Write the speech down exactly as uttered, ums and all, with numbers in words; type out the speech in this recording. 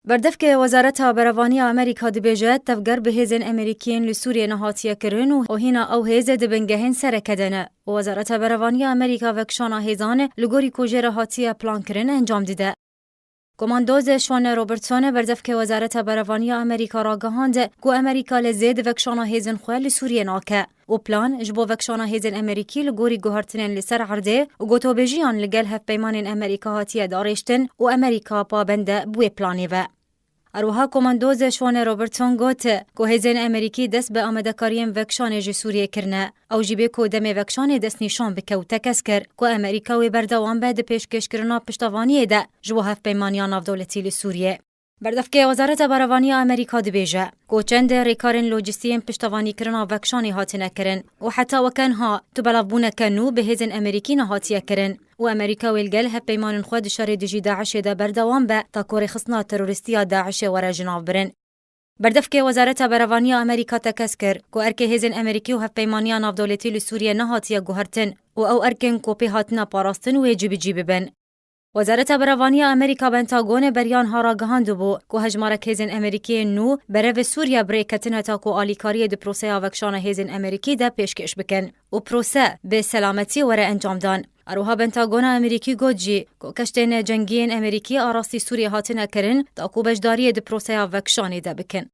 Berdevkê Wezareta Berevaniya Amerîka dibêje, tevger bi hêzên Amerîkî yên li Sûriyê nehatiye kirin û hîna ew hêz di bingehên sereke de ne. Û Wezareta Berevaniya Amerîka vekişana hêzan li gorî ku jê re hatiye plankirin encam dide. Komandoz Sean Robertson, berdevkê Wezareta Berevaniya Amerîka ragihand ku Amerîka li zêd vekişana hêzên xwe li Sûriyê nake û plan ji bo vekişana hêzên Amerîkî li gorî guhertinên li ser erdê û gotobêjiyan li gel hevpeymanên Amerîka hatiye darêştin û Amerîka pabend e bi wê planê ve. Her wiha Komandoz Sean Robertson got ku hêzên Amerîkî dest bi amadekariyên vekişanê ji Sûriyê kirine. Ew jî bê ku demê vekişanê destnîşan bike û tekez kir ku Amerîka wê berdewam be di pêşkêşkirina piştevaniyê de ji bo hevpeymaniya navdewletî li Sûriyê. Berdevkê Wezareta Berevaniya Amerîka dibêje ku çend rêkarên lojîstî yên piştevanîkirina vekişanê hatine kirin û heta weke niha tu belavbûneke nû bi hêzên Amerîkî nehatiye kirin û Amerîka wê li gel hevpeymanên xwe di şerê dijî DAIŞê de berdewam be ta ku rêxistina terorîstî ya DAIŞê were ji nav birin. Berdevkê Wezareta Berevaniya Amerîka tekez kir ku erkê hêzên Amerîkî û hevpeymaniya navdewletî li Sûriyê nehatiye guhertin û ew erkên ku pê hatine parastin wê cîbicî bibin. Wezareta Berevaniya Amerîka Pentagon beriya niha ragihandibû ku hejmarek hêzên Amerîkî yên nû berevê Sûriye bi rê ketine ta ku alîkariyê di proseya vekişana hêzên Amerîkî de pêşkêş bikin û prose bi selametî were encamdan. Her wiha Pentagona Amerîkî got jî ku keştên cengî yên Amerîkî a rastî Sûriyê hatine kirin ta ku beşdariyê di proseya vekişanê de bikin.